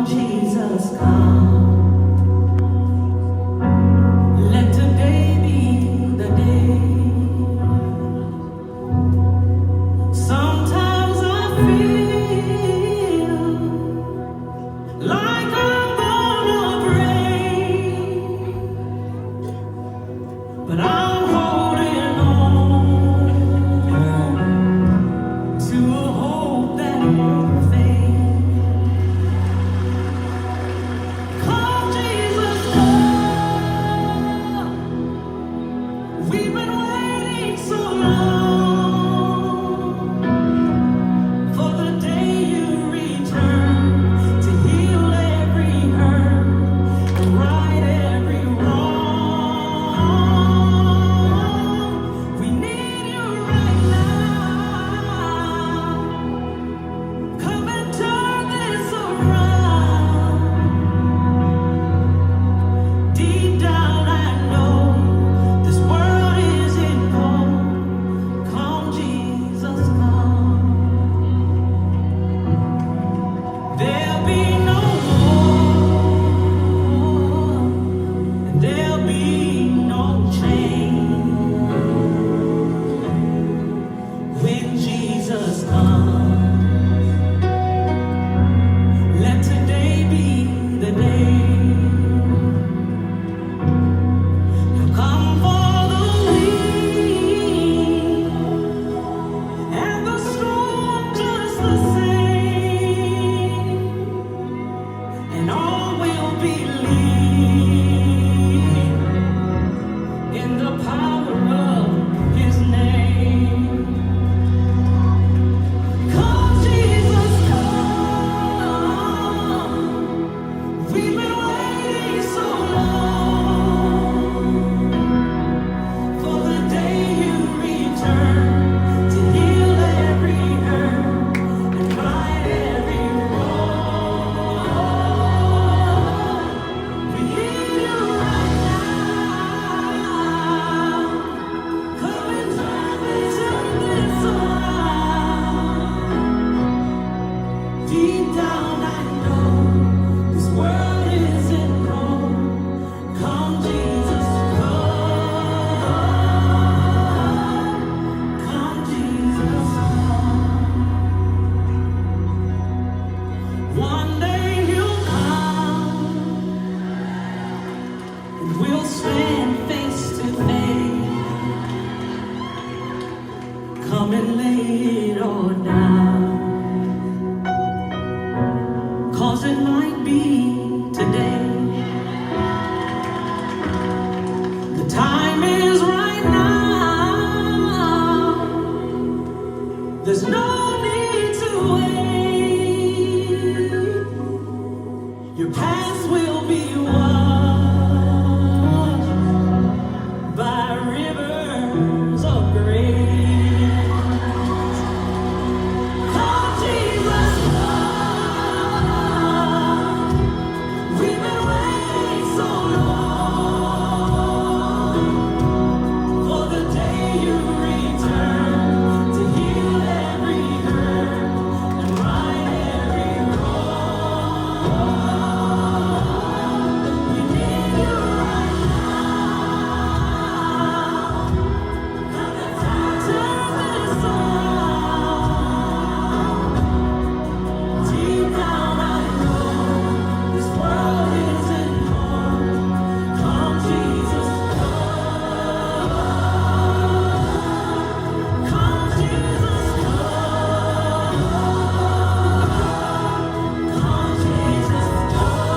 Jesus, come. Let today be the day. Sometimes I feel like I'm gonna break, but I'm holding on to a hope that won't fade. Come, Jesus, come. We've been waiting so long for the day you return to heal every hurt and right every wrong. We need you right now. Come and turn this around. Deep down, I know this world isn't home. Come, Jesus, come. There'll be no war, and there'll be no change when Jesus comes. Let today be the day. He'll come for the weak and the strong just the same, and all will believe in the power of his name. Come, Jesus, come. We've been waiting so long for the day you return to heal every hurt and right every wrong. We need you right now. Come and turn this around. Deep down, I know this world isn't home. Come, Jesus, come. Come, Jesus, come. One day you'll come, and we'll stand face to face. Come and lay it all down. 'Cause it might be today. The time is right now. There's no need to wait. Your past will be washed by rivers of grace. Come, Jesus, come. We've been waiting so long for the day you return to heal every hurt and right every wrong. We need you right now. Come and turn this around. Deep down, I know this world isn't home. Come, Jesus, come. Come, Jesus, come. Come, Jesus, come.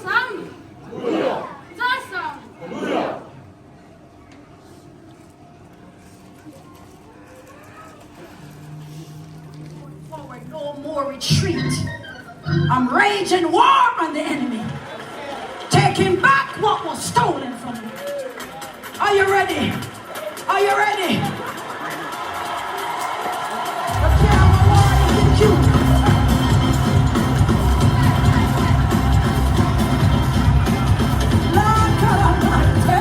Sound. Just sound. Forward, no more retreat. I'm raging war on the enemy, taking back what was stolen from me. Are you ready? Are you ready? The camera war is cute. Lord God Almighty.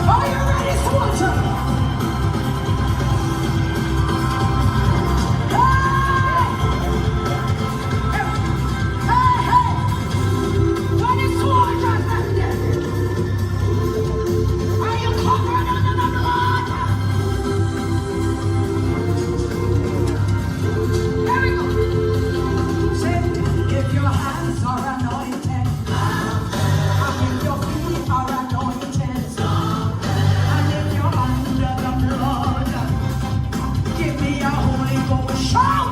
Are you ready, soldier? Hey! Hey, hey! When the soldiers left there, are you covered under the blood? Here we go. Say, if your hands are anointed, and if your feet are anointed, and if you're under the blood, give me a Holy Ghost shout.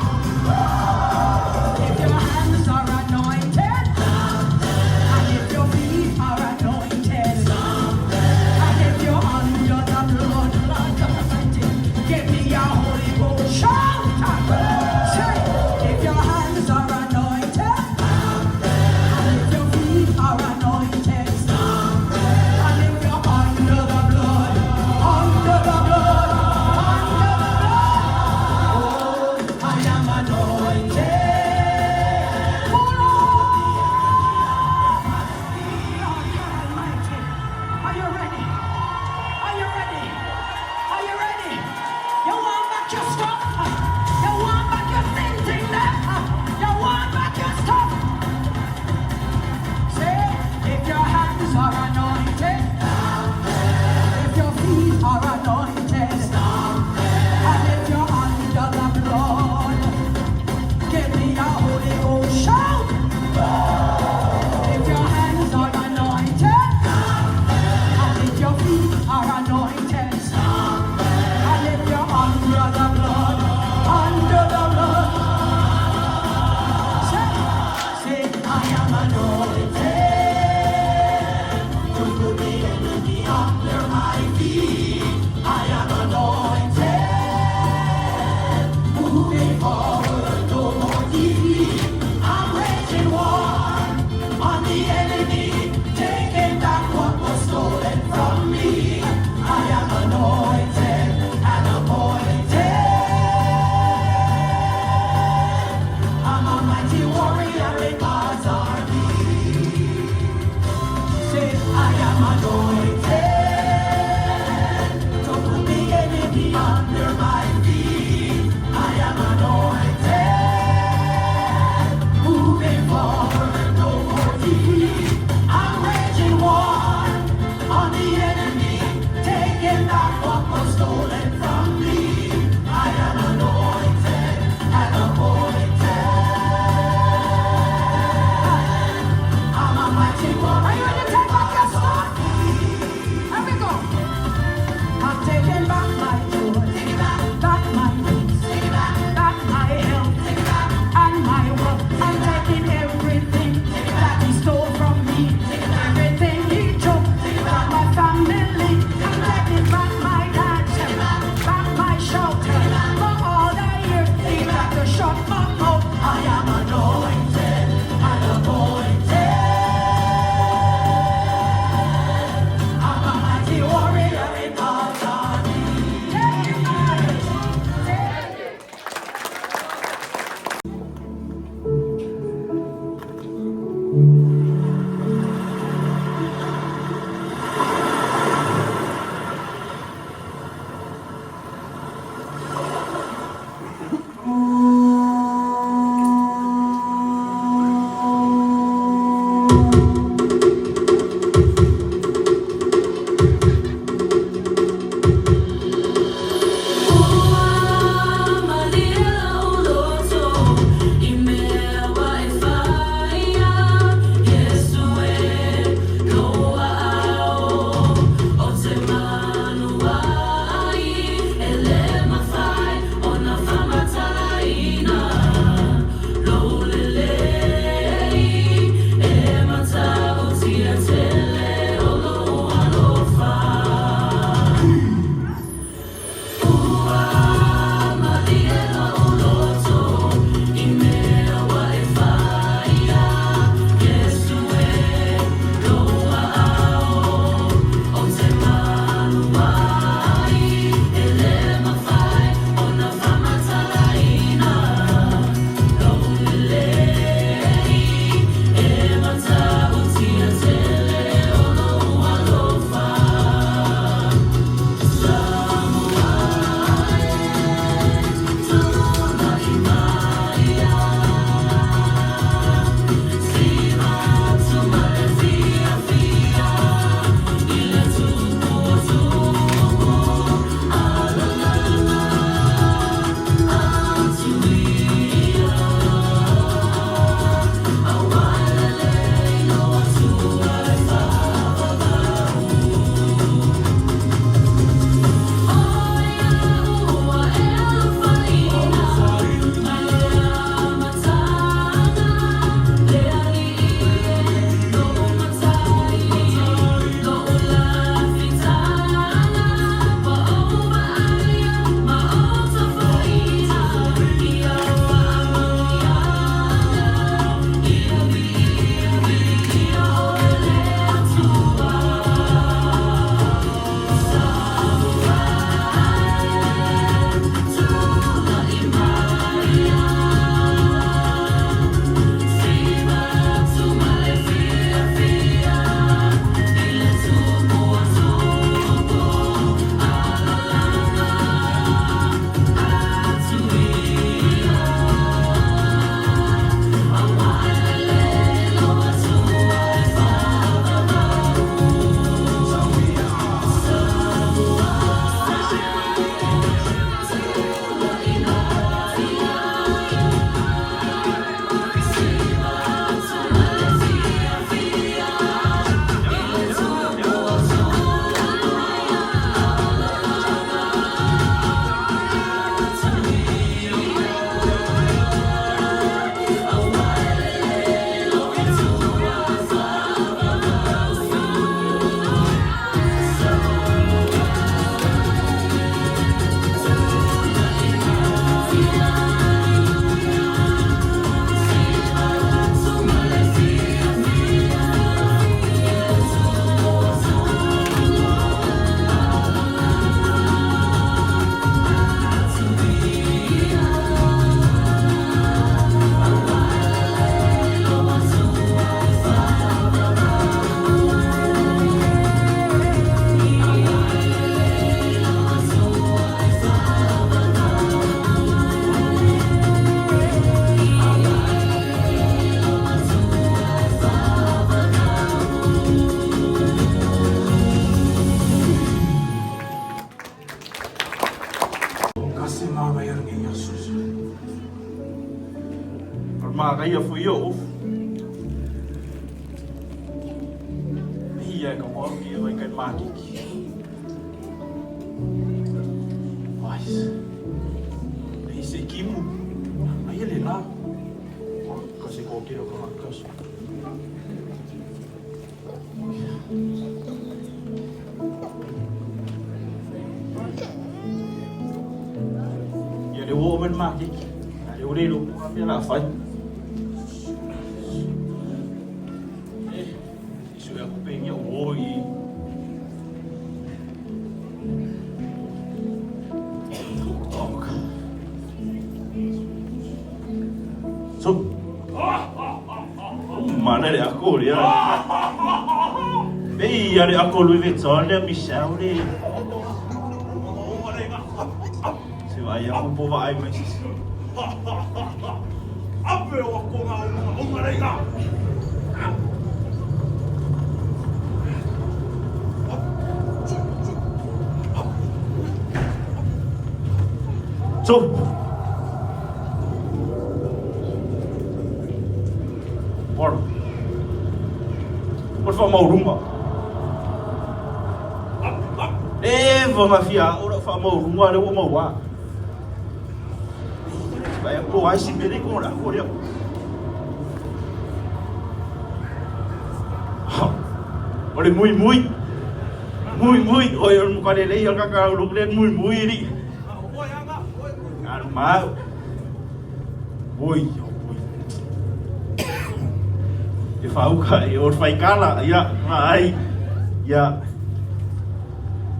If your hands are anointed, and if your feet are anointed, and if you're under the blood, blood of anointing, give me a Holy Ghost shout. Say, if your hands are anointed, and if your feet are anointed, and if you're under the blood, under the blood, under the blood, oh, I am anointed. Lord God Almighty, are you ready? Are you ready? Are you ready? You want back your stuff? You want back your thing, thing there? You want back your stuff? Say, if your hands are anointed, if your feet are anointed, and if you're under the blood, give me a Holy Ghost shout. If your hands are anointed, and if your feet are anointed, and if you're under the blood, under the blood, say, say, I am anointed to put the enemy under my feet. I am anointed, moving forward, no more defeat. I'm raging war on the enemy, taking back what was stolen from me. I am anointed and appointed. I'm a mighty warrior in God's army. Say, I am anointed to put the enemy under my feet. I am anointed, moving forward, no more defeat. I'm raging war on the enemy, taking back what was stolen from me. I am anointed and appointed. I'm a mighty O le manaia foi ia o ofu. Hia e ka hoa ki e kai mākiki. Ai, hei se kimu. Ai ele la. Ka se kōkero ka hakaso. Ia le o men mākiki. A le ore lo ka mea la whai. E, isu e aku pengia o i. So, mana le aku. ako lea. Pei ia le ako Louis Vuitton lea Michelle le. Se vaai aku po vaai mai sisi. 走。Ora. O le faamaualuga. Leva ma fia o lau faamaualuga lea ua maua. Vai po ai si mele ko la ko lea. O le mui mui. Mui mui oi o le mukalelei o le kakalauluku lea mui mui li. Alu mau. Oi, oi. E whauka, e o whaikala, ia, ngā ai, ia.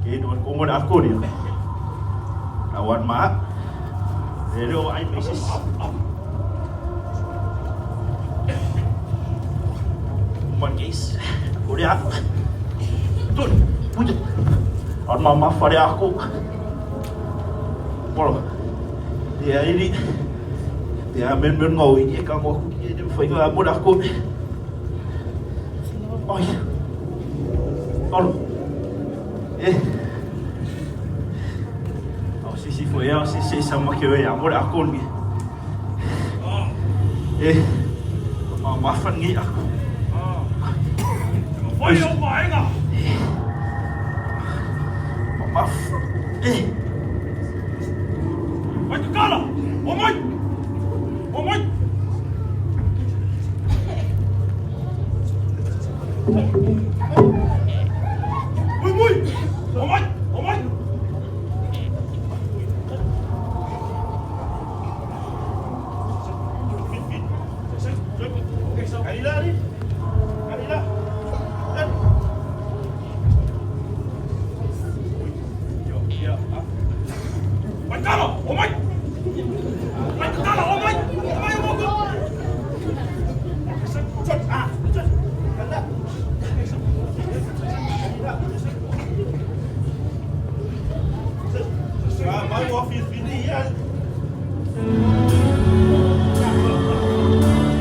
Ke no kongo le ako ria. Na wan ma. E reo ai mesis. Uma case. Ko le ako. Tun, puta. Ar ma ma whare ako. Polo. Ia ili. Ia men men ngau ini ka ngau ku ni whai ngā mo le ako. Oi. Olo. E. Au si si fo e au si si sa ma ke e mo le ako ni. E. Ma ma fan ngi ako. Ma ma. E. Kanila ni. Kanila. Dan. Yo, ya. Ah, mai o fi fini ya.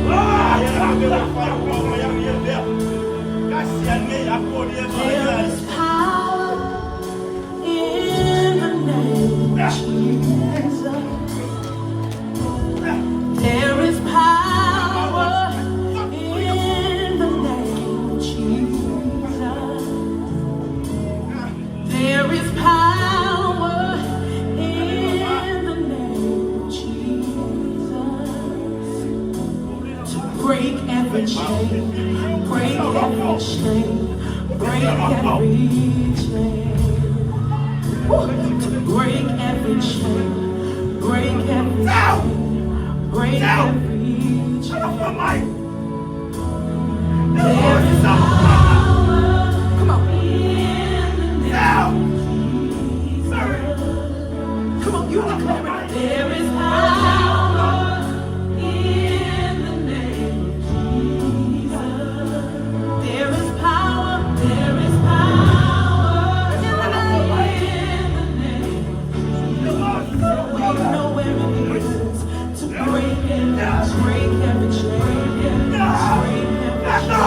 Ah, ya la me la fa ko ya ya ya. Kasihan ni aku dia There is power in the name of Jesus. There is power in the name of Jesus. There is power in the name of Jesus. To break every chain, break every chain, break every chain. Woo! To break every chain, break every chain, break every chain. There is power. Come on. In the name of Jesus. Come on, you declare it. There is power in the name of Jesus. There is power. There is power in the name of Jesus. We know where it is to break every chain, break every chain, break every chain.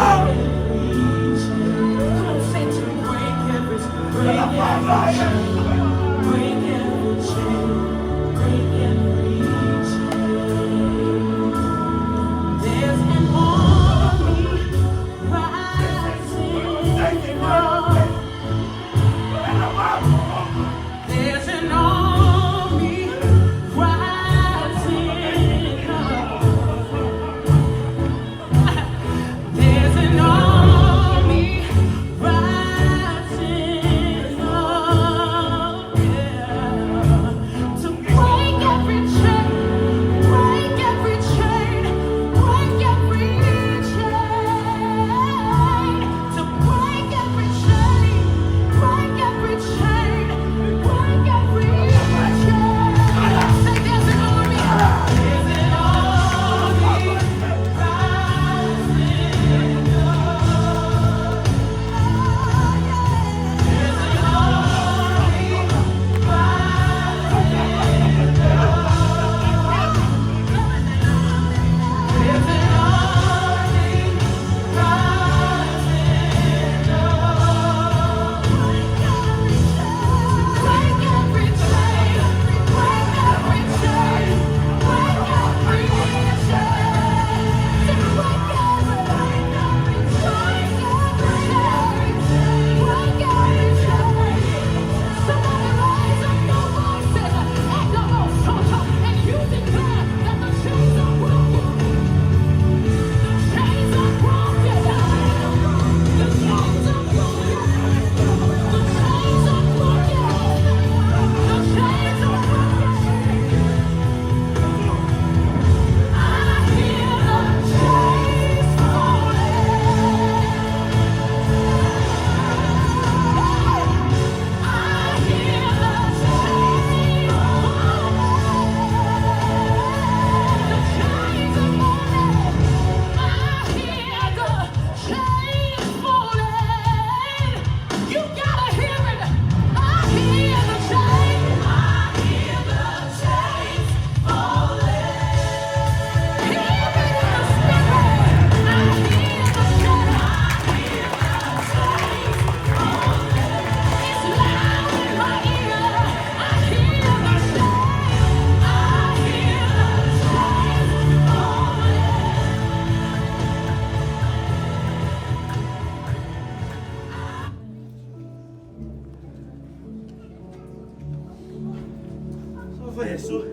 Fue Jesús.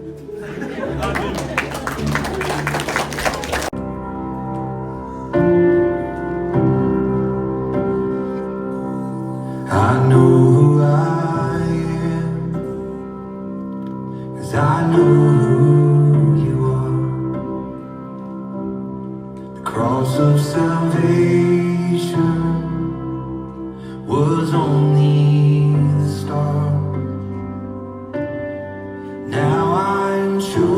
Amén. I know who I am, 'cause I know who you are. The cross of salvation was only the start. Now I'm sure.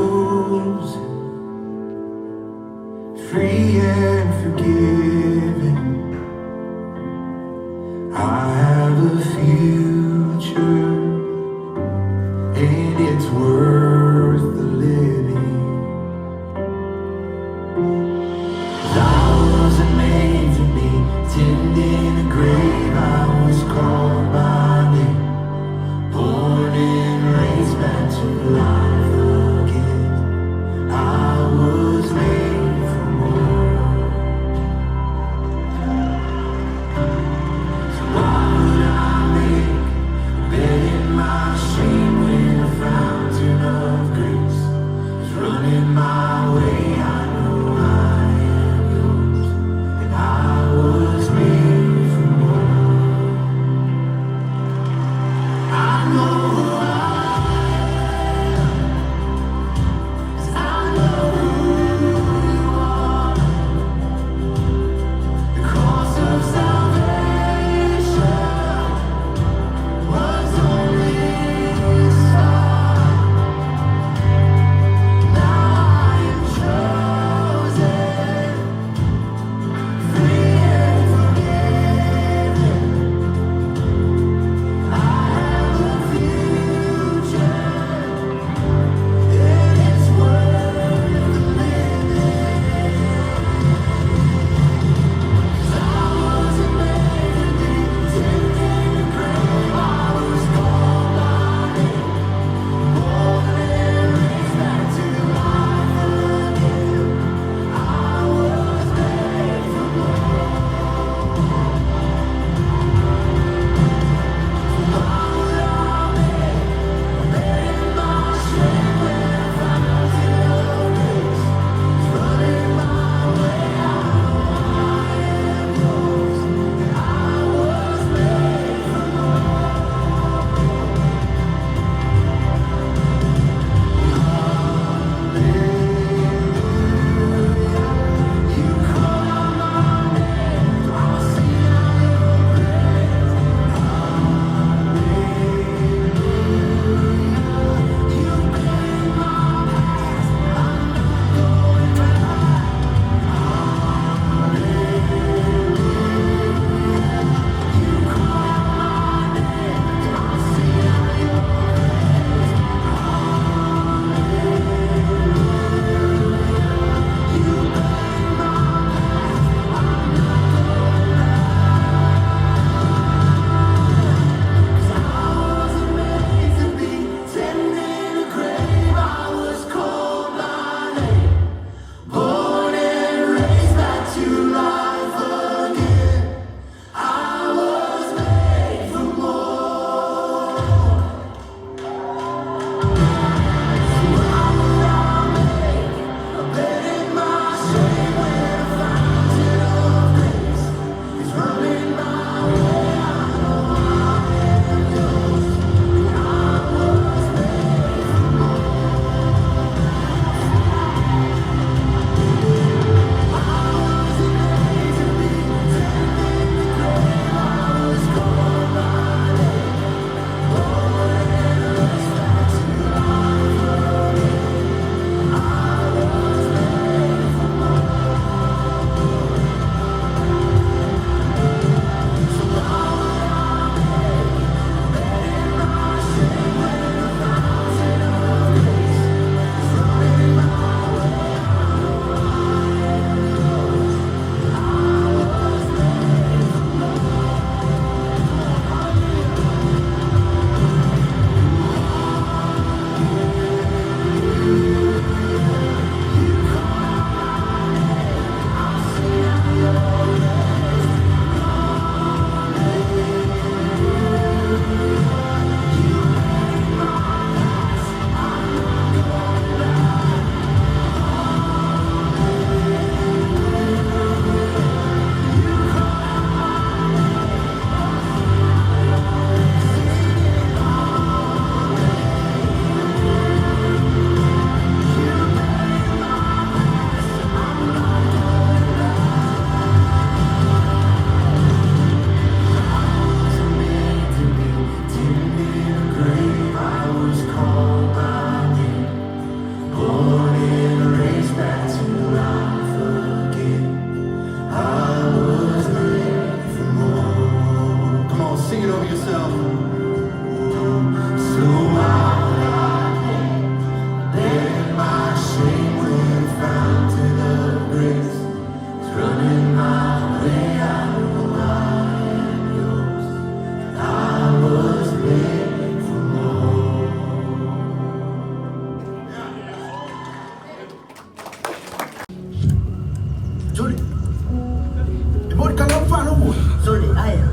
faalogo ai. Sole, aea.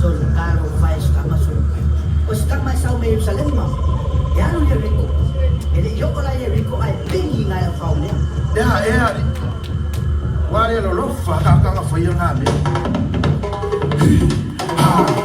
Sole, talofa e si tama sole. O se tama e sau mai Ierusalema, e alu i Ieriko. E le i oo la i Ieriko ae pigi nai au faonea. E a ea alii? Ua le alolofa akaaga faia na mea. Hi! Ha!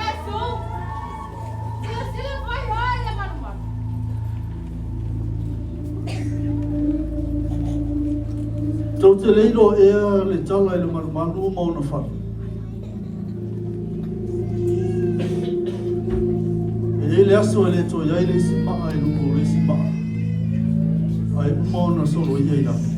Iesu, silasila mai oe i le malumalu. Tou te le iloa ea le tala i le malumalu ma ona fale? E i ai le aso e le toe i ai le isi maa i luga o le isi maa, ae uma ona soloia i lalo.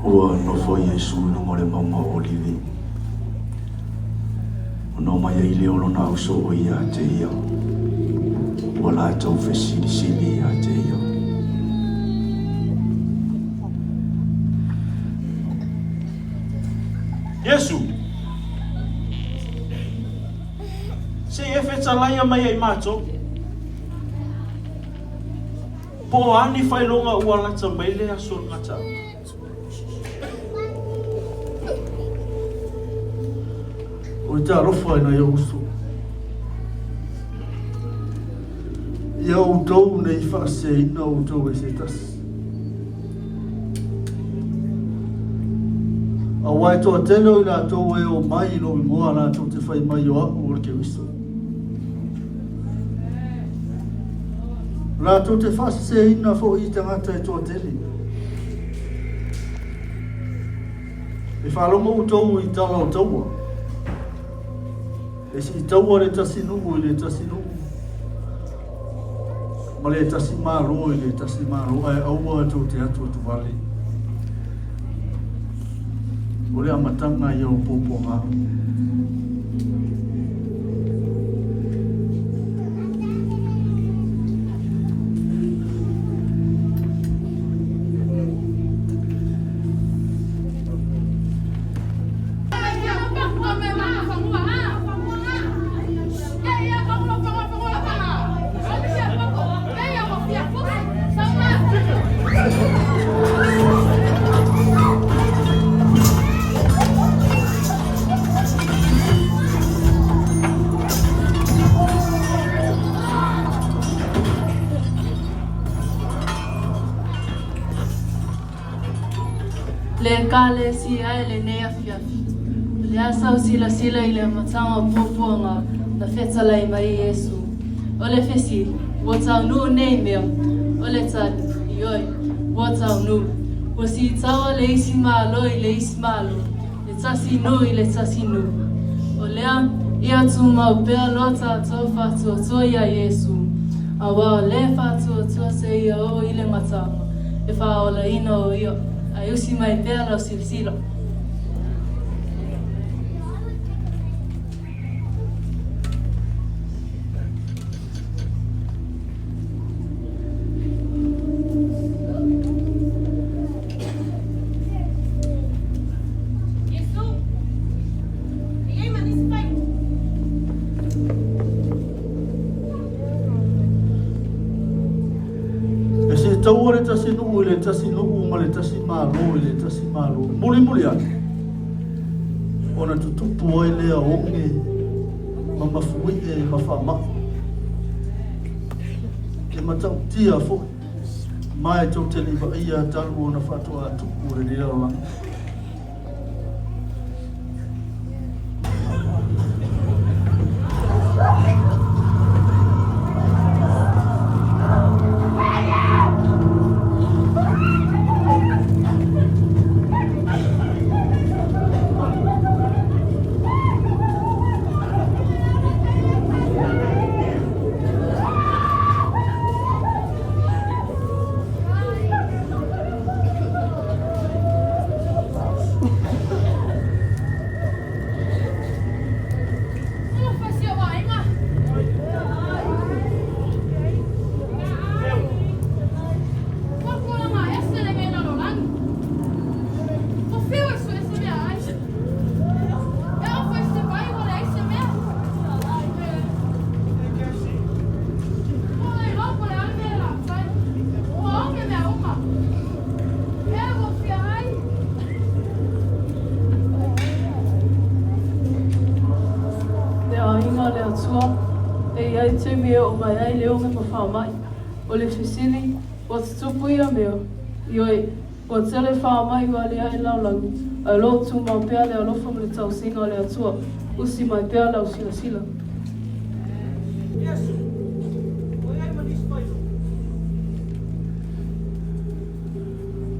Ua nofo Iesu i luga o le mauga o Olivi, ona omai ai lea o lona ausoo ia te ia, ua latou fesilisili ia te ia. Iesu, Se i e fetalaia mai ai matou. Po o a ni faailoga ua lata mai le aso o le gataaga? Oi te alofa i nai ou uso. Ia outou nei faaseseina outou e se tasi. Auā e toatele o i latou e omai i lou igoa latou te fai mai o a'u o le Keriso. Latou te faaseseina foʻi i tagata e toatele. E faalogo outou i tala o taua. E siitaua le tasi nuu i le tasi nuu, ma le tasi malo i le tasi malo, ae aua tou te atuatuvale. O le amataga ia o puapuaga. Le Ekalesia e lenei afiafi. O le a sau silasila i le amataga o puapuaga na fetalai mai ai Iesu. O le fesili, Ua taunuu nei mea? O le tali, Ioe, ua taunuu. Ua siitaua le isi Malo i le isi Malo, le tasi nuu i le tasi nuu. O lea, ia tumau pea lo tatou faatuatua iā Iesu, auā o le faatuatua seia oo i le mataga e faaolaina o ia, ae usi mai pea lau silasila. E siitaua le tasi nuu i le tasi nuu ma le tasi malo i le tasi malo. Mulimuli ane, ona tutupu ai lea o oge ma mafuie ma faamai. E matautia foi, ma e tou te le i vaaia talu ona faatoa tupu lenei lalolagi. Le aiga o le Atua, e i ai taimi e oo mai ai le oge ma faamai. O le fesili, ua tutupu ia mea? Ioe, ua tele faamai ua aliae lalolagi, ae o lo o tumau pea le alofa ma le tausiga o le Atua, usi mai pea lau silasila.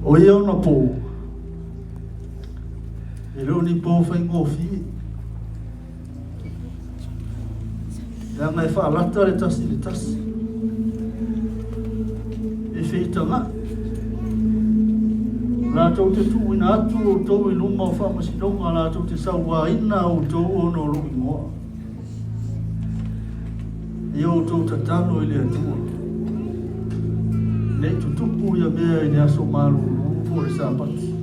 O ia ona pō, e le o ni pō faigofie. Leaga e faalata le tasi i le tasi. E feitagaʻi. Latou te tuuina atu outou i luma o faamasinoga, latou te sauaina outou ona o lou igoa. Ia outou tatalo i le Atua, ne i tutupu ia mea i le aso malūlū po o le Sapati.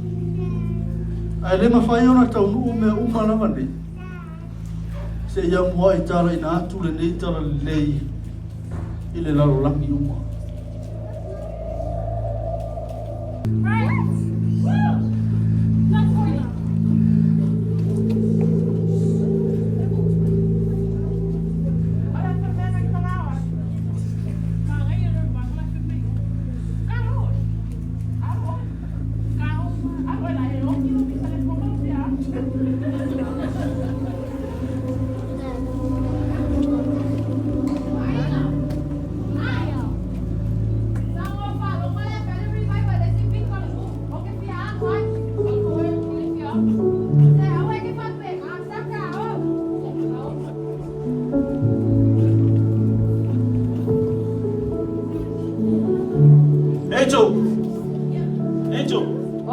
Ae le mafai ona taunuu mea uma lava nei, seia muaʻi talaina atu lenei talalelei i le lalolagi uma.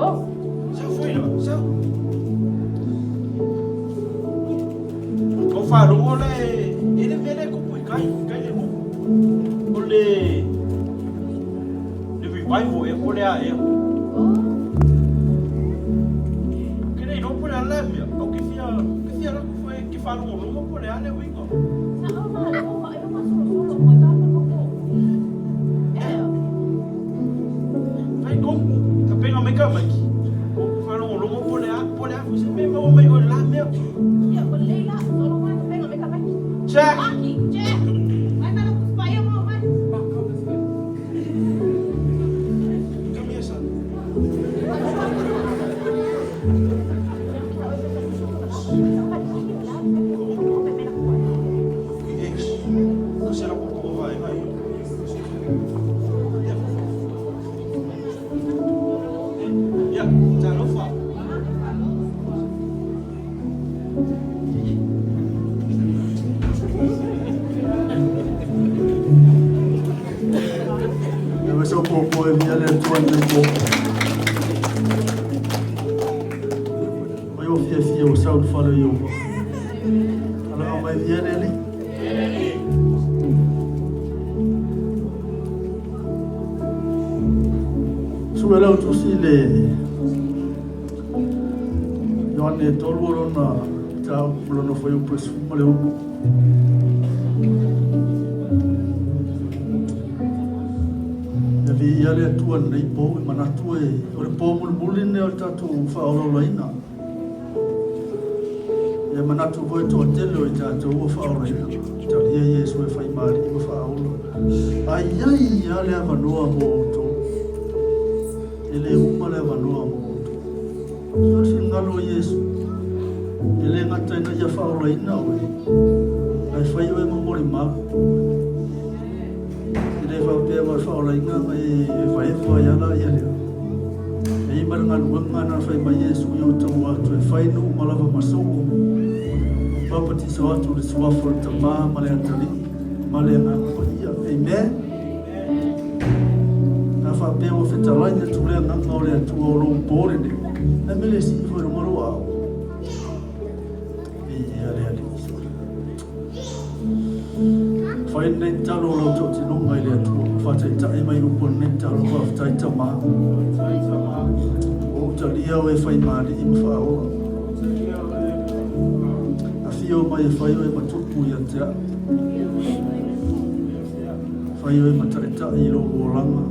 Oh. Sau foi la, sau. O wharongo le, e le mele kupu i kai, kai le hu. O le, le revival e o le a e. Oh. Ke nei ropo le ala mea, au ke fia, ke fia raku foi ke wharongo rongo po le ale winga. Sa o ma o ma e ma solo solo mo ta ko ko. Eh. Fai kongu, ka penga mai ka mai. O wharongo rongo po le a, se me mau mai o la mea. Ia, o le la solo ma penga me ka mai. Jack! Maki, Jack. Mai mai ku spa ia mo mai. Come here, son. Ex. Ka sera ko ko vai ngai. Ya, talofa. E wesa po po e mia le atua nei po. Mai o fia fia o sau falo i o. Ala o mai via le li. Su e lau tusi le Ioane tolu o lona tau lona foi o presu ma le ono. E vi ia le atua nei po e manatu e o le po mulimuli nei o le tatou faaolaolaina. E manatu foi toatele o i tatou ua faaolaina. Talia Iesu e faimaali'i ma faaola. Ai ai a le avanoa mo outou. E lē uma le avanoa mo outou. O le finagalo o Iesu. E lē gata ina ia faaolaina oe. Ae fai oe ma molimau. E lē faapea ma le faaolaina ma e vaefa ai ala ia lea. E i ma le galuega na fai mai Iesu i outou atu e fai nuu ma lava ma soo. Papatiso atu le suafa o le Tamā ma le Atalii ma le Agaga Paia. Amen. A faapea ua fetalai atu le Agaga o le Atua o lou po lenei, ae mele e sii foi luga lou ao. Viia le Alii. Fai lenei tatalo o lau tautinoga i le Atua. Faataitai mai upu o lenei tatalo, faafetai Tamā. Ua ou talia oe e faimaali'i ma faaola. Afio mai e fai oe ma tupu ia te au. Fai oe ma taitai i lou olaga.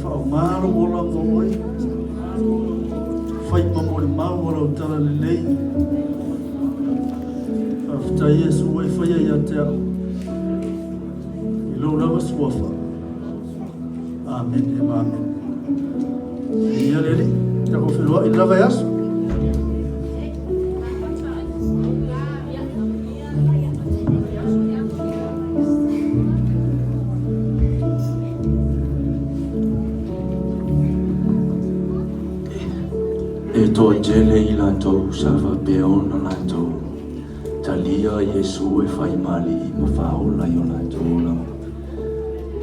Faaaoga lou ola mo oe. Fai ma molimau o lau talalelei. Faafetai Iesu ua e faia ia te au. I lou lava suafa. Amene ma amene. Ia le Alii, tatou feiloai i le la vaiaso. E toatele i latou sa faapea ona latou talia Iesu e faimaali'i ma faaola i o latou olaga.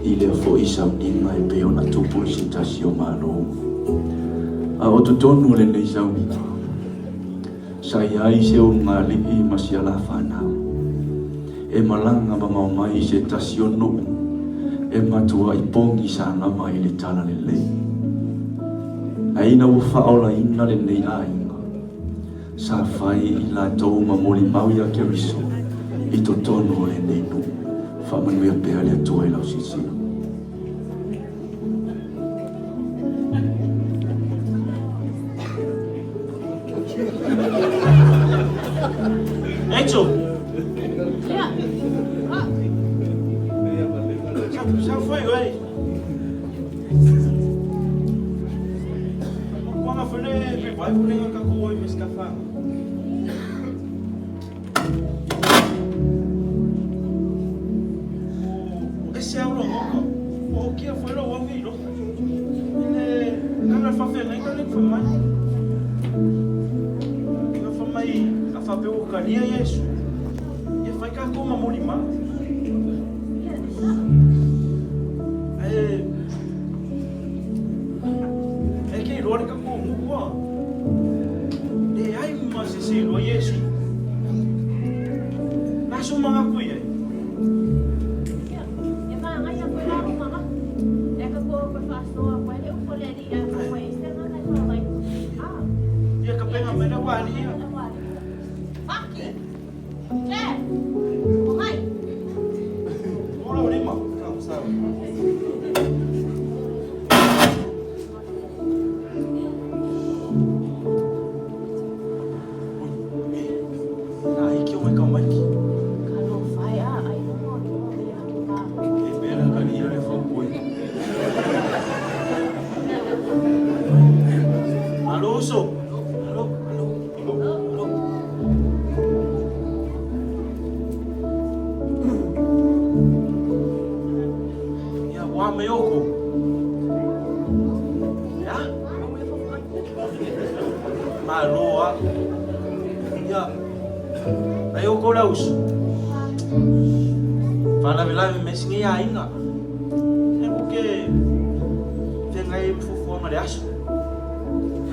I lea foi sauniga e pei ona tupu i se tasi o Malo. A o totonu o lenei sauniga, sa i ai se ulugalii ma si alafanau e malaga mamao mai i se tasi o nuu e matuai pogi salama i le talalelei. Ae ina ua faaolaina lenei aiga, sa fai i latou ma molimau ia Keriso i totonu o lenei nuu. Faamanuia pea le Atua i lau silasila. Angel. Ia. Ah. Sau foi oe. Kuanga fele revival lenga ka ko oi miskafa. O ese au longo. O kia foi lo au i lo. Ile kanga fa fe ngai ka le fa mai. Nga fa mai a fa pe o kalia Yesu. Ia fai ka ko mamoli ma. E iloa le tatou nuu a. Leai ma se isi e iloa Iesu. O le a sou manatu i ai? Ia, e manaia foi la lou manatu. E ka ko ko faasoa ko le upu a le Alii a fai mai ai se agaga e soa mai. A. Ia tapena mai le aualii ia. Paki! Che! Omai! Mo lau lima. Alo uso. Alo, alo, alo, alo. Ia, ua mai oko. Ia? Malo a. Ia. Ai oko le uso. Faalavelave mai si nei aiga. E ko ke feagai ai ma fuafuaga o le aso.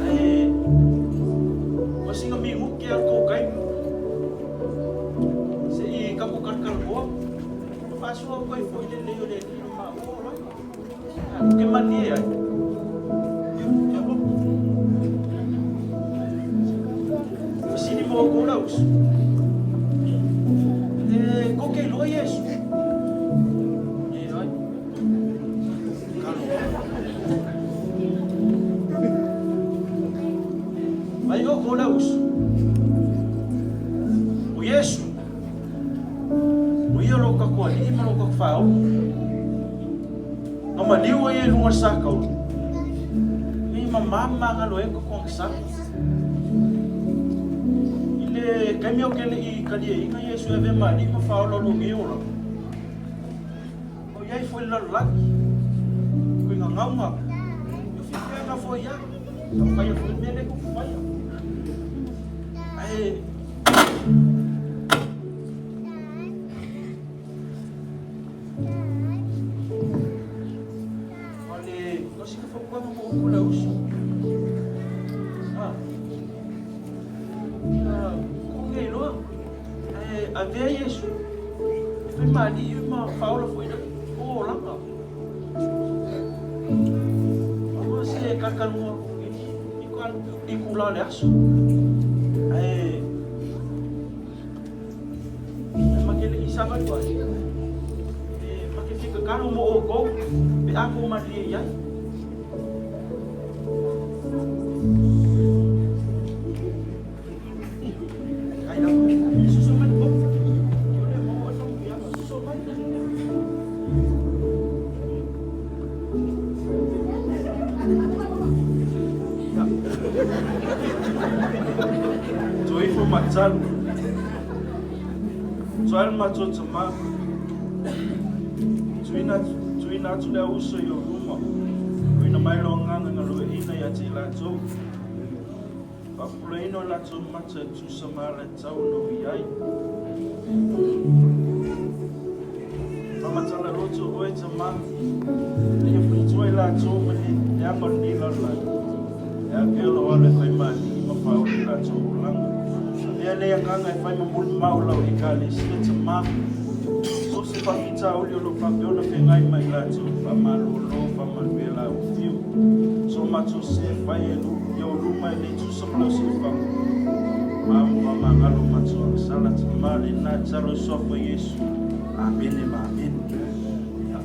Ae ua sina minuti a le tou taimi. Se i tatou talatalanoa. Faasoa atu ai foi lelei o le alii ma maua olaga. Ou te malie ai. Fesili mo outou le uso. E tou te iloa Iesu? Leai. Talofa. Mai outou le uso. O Iesu. O ia lo tatou Alii ma lo tatou Faaola. Na maliu ai ia i luga o le sakaulu, ina ia mama ma magalo ai tatou agasala. I le taimi ou te le i taliaina Iesu e avea ma Alii ma Faaola o lou nei olaga, o i ai foi i le lalolagi, koe gagauga, e fiafia foi ia, tau faia foi le mea lea tou te faia. Ae O le o sina fautuaga mo outou le uso. Ah. Ia kou nei loa. Ae avea Iesu e fai ma alii ma faaola foi le o olaga. Aua se talitaluga i itula o le aso. Ae Ma te le i savali ai, e ma te fia tatalo mo outou pe a tou malie i ai. Ai lava, e soso mai le popo. Ke ole maua oe faamanuiaga, soso mai. Joifo matsalu. Tsoaelo matsotsoma. Tuina tuina atu le auso i o luma. Tuina mai lo agaga galueaiina ia te i latou. Faapupulaina o latou mata e tusa ma ala e tau ona ui ai. Faamatala loto oe tama, ina ia fulitua i latou ma le leaga o lenei lalolagi. E avea lou alo e fai ma alii ma faaola i latou olaga. Avea nei agaga e fai ma mulimau lau Ekalesia tama. So se faafitauli o lo o faapea ona feagai ma i latou, faamalolo, faamanuia la ufio. So matou se fai e ia o luma e le tusa ma lau siufaga. Ma mamagalo matou agasala tama lena talo i suafa o Iesu. Amene ma amene. Ia.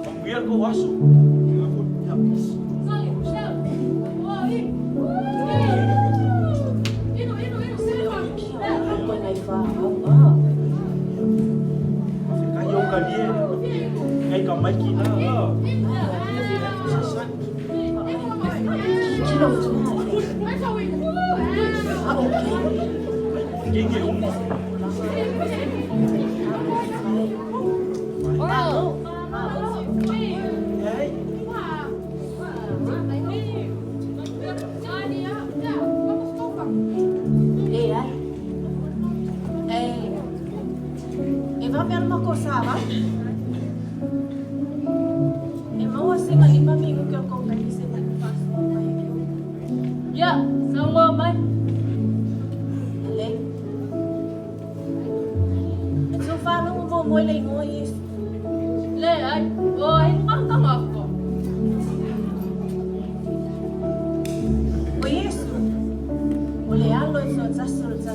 Manuia le tou aso. Ia. Faafetai au kalie. Ngai ka maiki na. Sasani. Gege uma. Hey. Leai. E vave ana makou savali. E maua sina lima minuti o kou taimi se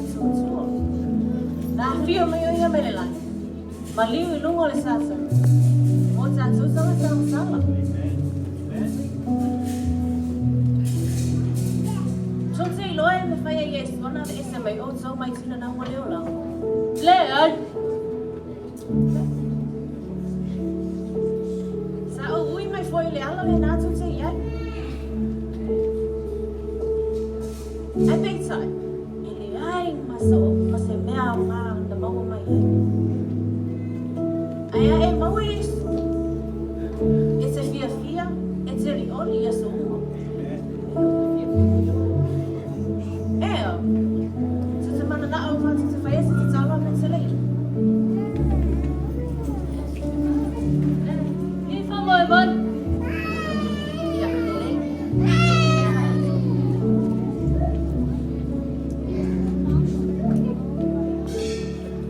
tatou Atua. Na afio mai o ia mai le lagi, maliu i luga o le sa mo tatou tagata agasala. Tou te iloa e mafai e Iesu ona aveese mai outou mai tinanauga le olaga? Leai. Sa ou ui mai foi i le ala lena tou te i ai. Ae peitai, e leai ma se, ma se mea aoga na maua mai ai. Ae a e maua Iesu, e te fiafia, e te olioli i aso uma. Ea, tou te mananao matou te fai se tatalo a Metalei. I faamoemoe. Ia, lelei.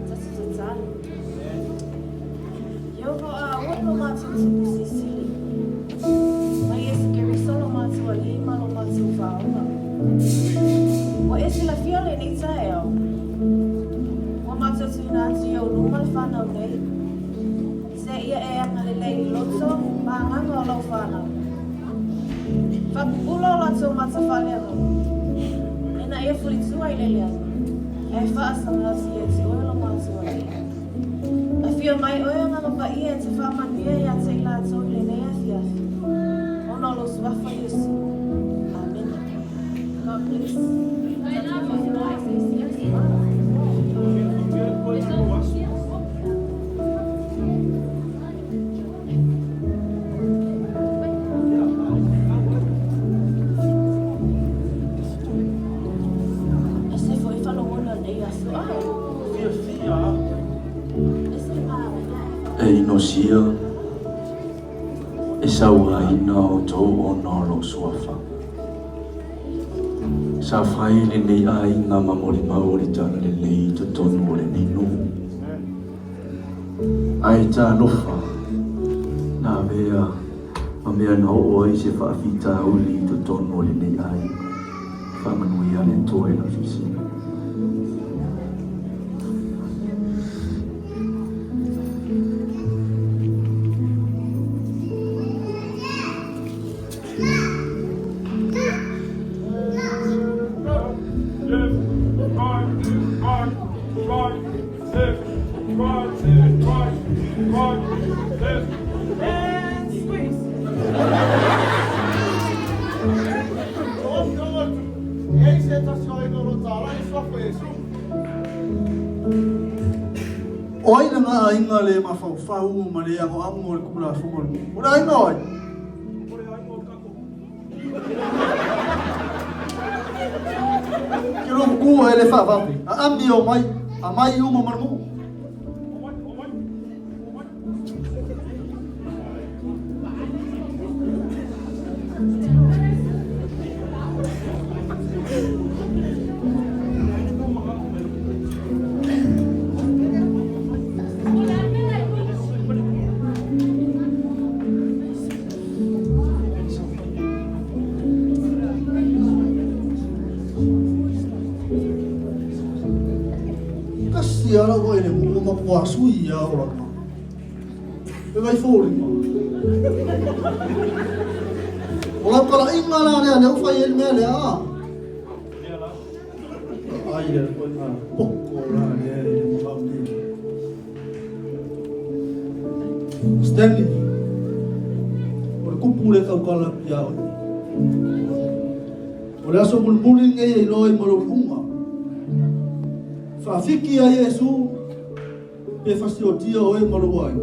Tatou tatalo. Ieova a ua lo matou Tupu Silisili. Ma Iesu Keriso lo matou Alii ma lo matou Faaola. Ua e silafia lenei taeao, ua matou tuuina atu i ou luma le fanau nei, seia e agalelei i loto ma agaga o lau fanau. Faapupula o latou mata faaleagaga, ina ia fulitua i le leaga, ae faasaga atu ia te oe lo matou Alii. Afio mai oe Agaga Paia e te faamanuia ia te i latou i lenei afiafi, ona o lou Suafa Iesu. Amene. God bless. E se foi faalogona lenei aso. Fiafia. E inosia, e sauaina outou ona o lou suafa. Sa fai lenei aiga ma molimau o le talalelei i totonu o lenei nuu. Ae talofa, na avea ma mea na oo ai se faafitauli i totonu o lenei aiga. Faamanuia le Atua i lau silasila. Left, right, right, right, left, And squeeze. O afioga atu, e i ai se tasi o aiga o lo o talai i suafa o Iesu. O ai lena aiga le mafaufau ma le agoago i le kumulafono a le nuu? O le aiga o ai? O le aiga o tatou. Ke lou ku e le faavave, a ami o mai, a mai uma ma le nuu. Omai, omai, omai. Tasi a lau ai le nuu ma pua sui ia o lana. E vai foliga. O lau talaiga la lea lea ua fai ai le mea lea a. Ai le koina poko la lea i le mahau nei. Stanley, o le kupu le taukala atu ia oe. O le aso mulimuli lenei e iloa ai ma lou iuga. Faafiki ia Iesu pe fasiotia oe ma lou aiga.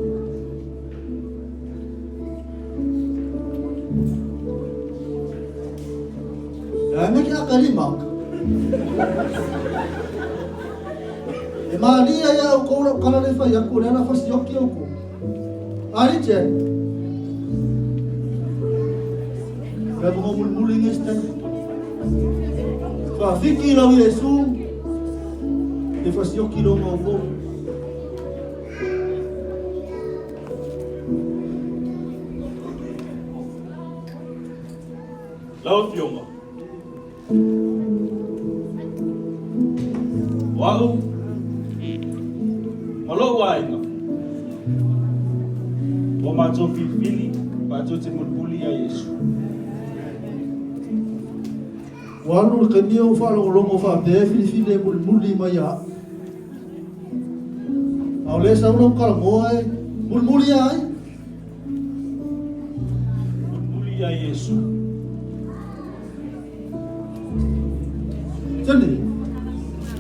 E a mea ke aka lima aka. E malie ia oukou lau tala le fai atu o lea la fasioki oukou. Ali Jen. Le avanoa mulimuli lenei Stanley. Faafiki lau Iesu e fasioki lou maoupou. Lau Afioga, O a'u ma lo'u aiga, ua matou filifili matou te mulimuli iā Iesu. Ua alu le taimi ou faalogologo faapea e filifili e mulimuli mai ia a'u. A o lea e sau lau talanoa e mulimuli ia ai? Mulimuli iā Iesu. Tele.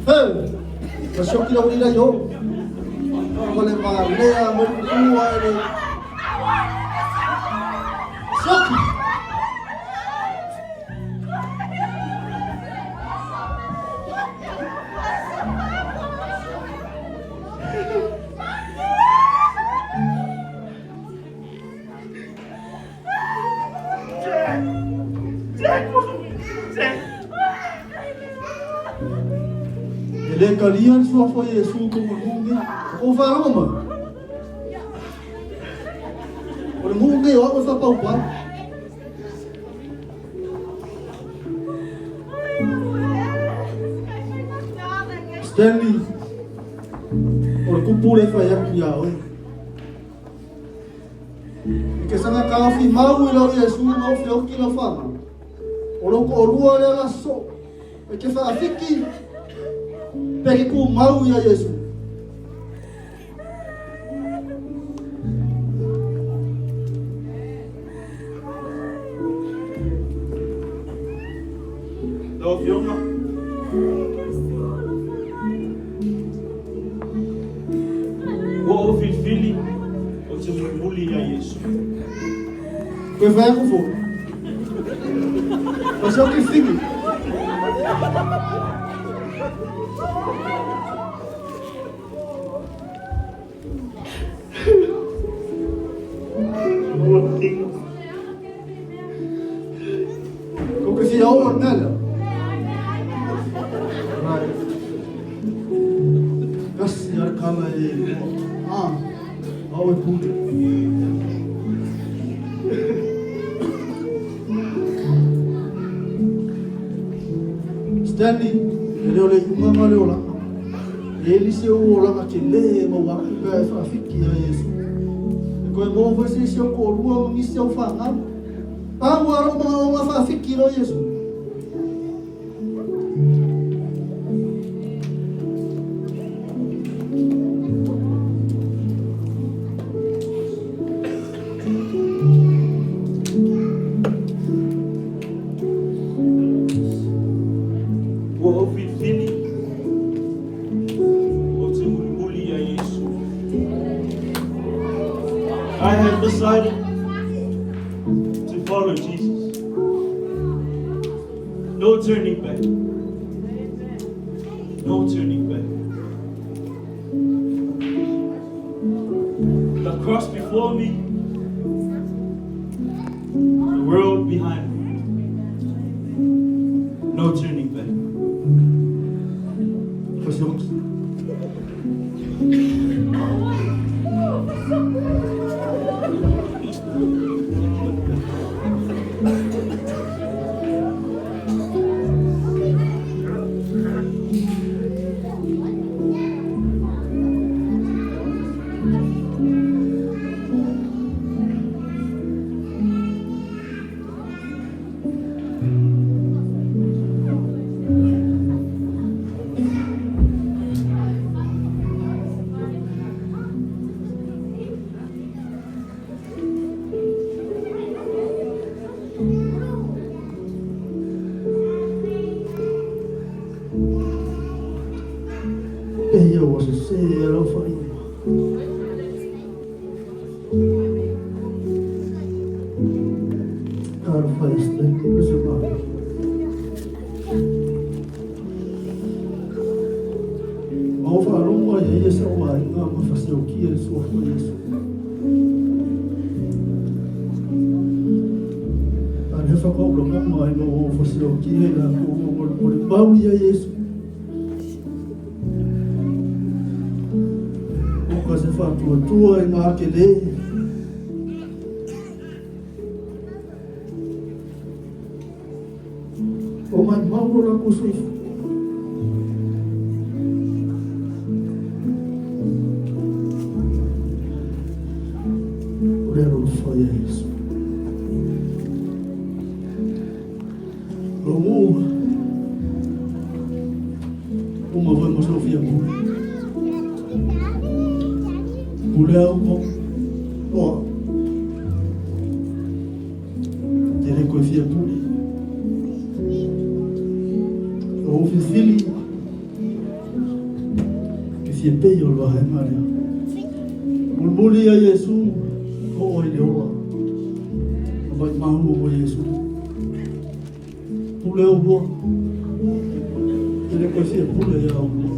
Hey! Ma sioki lau alii la i o. Ua le malea mo pupua e le. Sioki! E le talia le suafa o Iesu ko mo le nuu nei. O kou faalogo mai? O le nuu nei o au e faapaupau. Stanley, o le kupu le fai atu iā oe. E ke saga taofi mau i lau Iesu ma ou feoki lau whanau. O lou to'olua lea la soo, e ke faafiki pe ke tumau ia Iesu. Lau Afioga, ua ou filifili ou te mulimuli iā Iesu. Koe fai aku fo. O se o ke fili. Ko ke fia o le mea lea. Right. Kasi a le kala e lua. Ah, au e pule. Stanley, e le o le iuga ma le olaga. E eli se ou olaga tele e maua aku pe a e faafiki ia Iesu. E koe maua foi se isi au toalua ma nisi au fanau. A ua lou manaoga faafiki loa Iesu. Ua ou filifili ou te mulimuli iā Iesu. I have decided to follow Jesus. No turning back. No turning back. The cross before me, the world behind me. No turning back. Pasioki. Pehea ua sesē ai lau faaiuga? Talofa e Stanley ma se malo. Ma ou faalogo ai ia sa ou aiga ma fasiokia le suafa o Iesu. A le whakaulanganga ai ma ou fasiokia i lakou o molimoli mau ia Iesu. O ka se whaatuatua i ngā kele. O mai mau lo lakou soifua. Lou nuu uma foi ma sou fia pule. Pule au ko oa. Te le koe fia pule. O ou filifili ke fia pei o le vaega lea. Mulimuli ia Iesu oo ai le ola. Na maimau o Iesu. Pule au lua. E le koe fia pule ia au lua.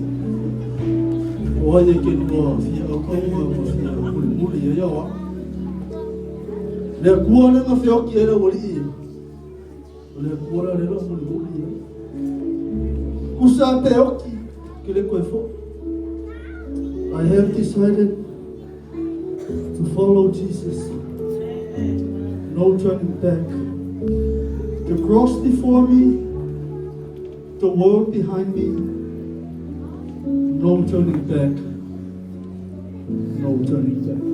O ai e ke lua fia auaunga ma fia mulimuli ia ia oa. Le Atua lea na feoti ai le aualii ia. O le Atua la lea o mulimuli ia. Kusa pe oti ke le koe fo'i. I have decided to follow Jesus. No turning back. The cross before me, the world behind me. No turning back. No turning back.